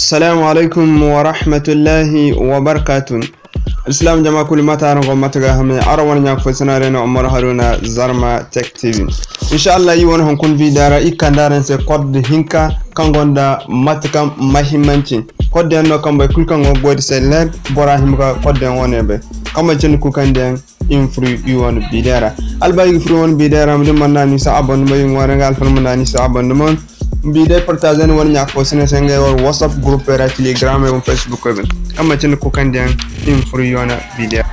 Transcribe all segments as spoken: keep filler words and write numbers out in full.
Assalamu alaikum wa rahmatullahi wa barakatuh. Alsilaam jama kulu, mate araŋ go, mate ga hamay? Araŋ wane ɲa fo sina day no, Umaru Haruna, Zarma Tech T V. Insha Allah, i wane hunkuna video ra, i kande araŋ se code hinka kaŋ gonda mate kaŋ mahimmanci. Code yaŋ no kaŋ boro kulu kaŋ go ga goy da se leer, bora hima ga code yaŋ wane bay. Kaŋ manci ni kukandiyaŋ, i ma furo i wane video ra. Hala ba i ga furo i wane video ra, ma di mana ni se abonnement, i ŋwaari nga alfan mana ni se abonnement. Video partager ni wane ɲa fo sina se ngey war WhatsApp group ra, Telegram, Facebook ra. Kaŋ manci ni kukandiyaŋ, i ma furo i wane video.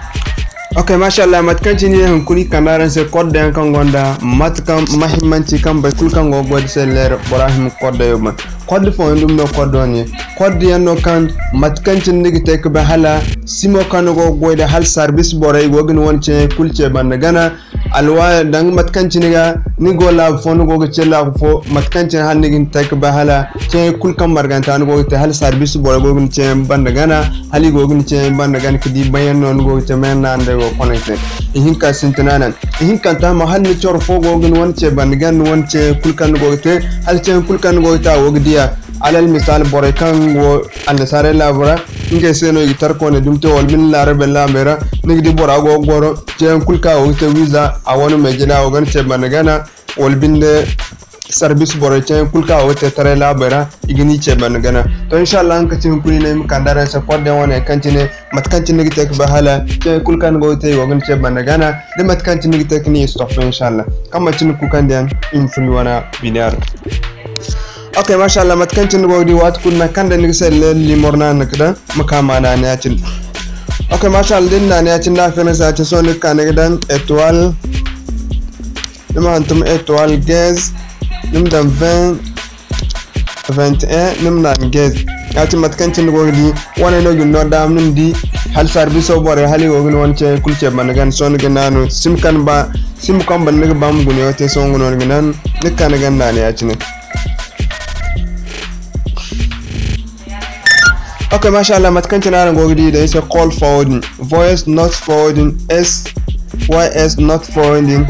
Ok, masha Allah, mate kaŋ cine hunkuna i kande araŋ se code yaŋ kaŋ gonda mate kaŋ mahimmanci kaŋ boro kulu kaŋ go ga goy da se leer, bora hima code yaŋ ban. Code fooyaŋ dumi no code wane. Code yaŋ no kaŋ mate kaŋ cine ni ga te ga bay hala simo kaŋ ni go ga goy da hala sarbis borey go ga ni wane ceeyaŋ kulu ce banda gana. Alwa danga mate kaŋ cine ga ni go laabu fo, ni go ga ce laabu fo, mate kaŋ cine hala ni ga hin te ga bay hala ceeyaŋ kulu kaŋ marganta ni go ga te, hala sarbis borey go ga ni ceeyaŋ banda gana, hala i go ga ni ceeyaŋ banda gana ga di bayaŋ no ni go ga te, mayaŋ no araŋ day go ga connecte. Ihinka sintina naŋ. Ihinkanta mo, hala ni coro fo go ga ni wane ce banda gana, ni wane ceeyaŋ kulu kaŋ ni go ga te, hala ceeyaŋ kulu kaŋ ni go ga te a go ga di a. Alal misal, borey kaŋ go annasaarey laabo ra, ngey se no i ga tara kooney dumi te, wala binde laarabey laabey ra, ni ga di bora go ga goro, ceeyaŋ kulu kaŋ a go ga te wiiza, a wane me jina, a go ga ni ce banda gana, wala binde sarbis borey, ceeyaŋ kulu kaŋ a go ga te taray laabey ra, i ga ni ce banda gana. To, insha Allah, nga ka ci hunkuna i ne i ma kande araŋ se code yaŋ wane kaŋ cine, mate kaŋ cine ni ga te ga bay hala ceeyaŋ kulu kaŋ ni go ga te, i go ga ni ce banda gana, da mate kaŋ cine ni ga te ga ni stop, insha Allah. Kaŋ manci ni kukandiyaŋ, i ma furo i wane video ra. Ok, masha Allah, mate kaŋ cine ni go ga di, waati kulu nangu kaŋ day ni ga se leer limor naana ga daŋ, ma ka ma naana ya-cine. Ok, masha Allah, da ni naana ya-cine, da a feeri ni se ya-cine, sohõ ni ga ka ni ga daŋ étoile, ni ma hantum étoile dièse, ni ma daŋ vingt, vingt et un, ni ma naana dièse. Ya-cine mate kaŋ cine ni go ga di, wane no ga ni no daama ni ma di hala sarbiso borey hala i go ga ni wane ceeyaŋ kulu ce banda gana. Sohõ ni ga naanu sim kaŋ ba, sim kaŋ banda ni ga ba ma guna yaŋo te, sohõ nga no ni ga naanu, ni ga ka ni ga naana ya-cine. Ok, masha Allah, mate kaŋ cine araŋ go ga di, day se call forwarding, voice not forwarding, S Y S not forwarding,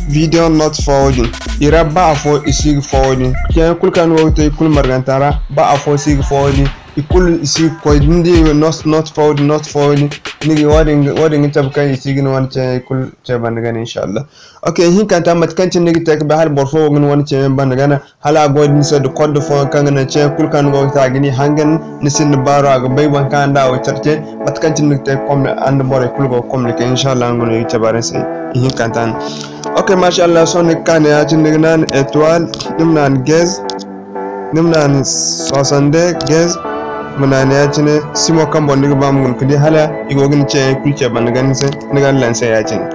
video not forwarding. I ra ba afo i si ga forwarding. Ceeyaŋ kulu kaŋ ni go ga te i kulu marganta ra, ba afo si ga forwarding. I kulu i si ga koy, da ni di not, not forwarding, not forwarding. Ni ga wo-din, wo-din ga cabe kaŋ i si ga ni wane ceeyaŋ kulu ce banda gana, insha Allah. Ok, ihinkanta, mate kaŋ cine ni ga te ga bay hala boro fo go ga ni wane ceeyaŋ banda gana, hala a goy da ni se da code fooyaŋ kaŋ ga naŋ ceeyaŋ kulu kaŋ ni go ga te a ga ni hangan, ni sinda baaru a ga bay boro kaŋ a nda a wo care ce, mate kaŋ cine ni ga te ga komni araŋ nda borey kulu go ga communiquer, insha Allah, nga no i ga cabe araŋ se ihinkanta no. Ok, masha Allah, sohõ ni ga ka ne ya-cine ni ga naanu étoile, ni ma naanu dièse, ni ma naanu soixante-deux dièse, ma naanu ya-cine simo kaŋ boŋ ni ga ba ma guna ga di hala i go ga ni ceeyaŋ kulu ce banda gana ni se, ni ga lancer ya-cine.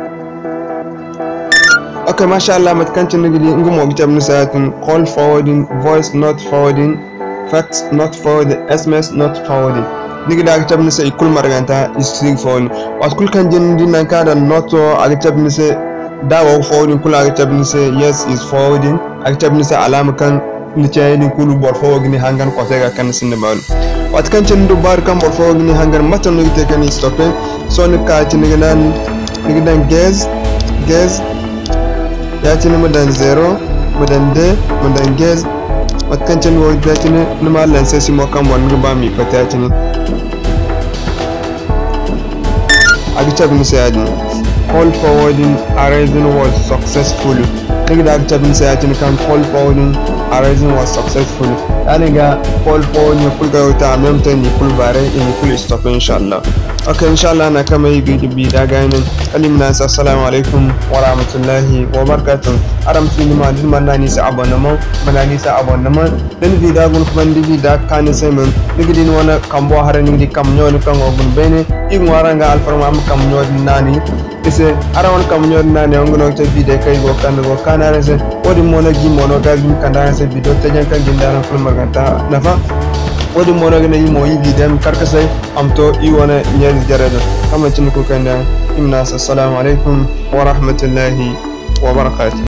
Ok, masha Allah, mate kaŋ cine ni ga di, nga mo ga cabe ni se ya-cine, call forwarding, voice not forwarding, fax not forwarding, S M S not forwarding. Ni ga di a ga cabe ni se i kulu marganta, i si ga forwarding. Waati kulu kaŋ jine ni di nangu kaŋ a daŋ not wo, a ga cabe ni se, da a go ga forwarding kulu, a ga cabe ni se yes is forwarding, a ga cabe ni se alaama kaŋ ni ceeyaŋ din kulu boro fo wo ga ni hangan koosay ga kaŋ ni sinda baaru. Waati kaŋ cine ni du baaru kaŋ boro fo wo ga ni hangan, mate no ni ga te ka ni stoppe? Sohõ ni ga ka ya-cine ni ga naanu, ni ga daŋ dièse, dièse, ya-cine ni ma daŋ zéro, ma daŋ deux, ma daŋ dièse. Mate kaŋ cine ni go ga di ya-cine, ni ma lancer simo kaŋ boŋ ni ga ba ma i fatta ya-cine. A ga cabe ni se ya-din. Call forwarding arrangement was successful. Ni ga di a ga cabe ni se ya-cine kaŋ call forwarding arrangement was successful. Ya-din ga call forwarding kulu ga wata a même temps ni kulu bare, ni kulu stop, insha Allah. Ok, insha Allah, nangu kaŋ ay ga i ga bi da ga ay nin. Kala i ma ne araŋ se assalamu alaikum wa rahmatullahi wa barakatuh. Araŋ ma si ni ma, da ni mana naanu i se abonnement, ma naanu i se abonnement. Da ni video guna ka ban, da video kaanu ni se mo, ni ga di ni wane kambo haray, ni ga di kamɲo din kaŋ go ga guna beene. I ga ŋwaaray araŋ ga alfarma ma kamɲo din naanu i se. Araŋ wane kamɲo din naanu yaŋ, nga no ga te video kaŋ i go ga kande, go ga kaanu araŋ se. Wo-din mo no ga i mo no ga i ma kande araŋ se video teejaŋ kaŋ ga hin da araŋ kulu marganta nafa. Wo-din mo no ga naŋ i mo i video ma kar ga say, a ma to i wane ɲeezi jarey do. Kaŋ manti ni kulu kaŋ yaŋ, i ma ne araŋ se assalamu alaikum wa rahmatullahi wa barakatuh.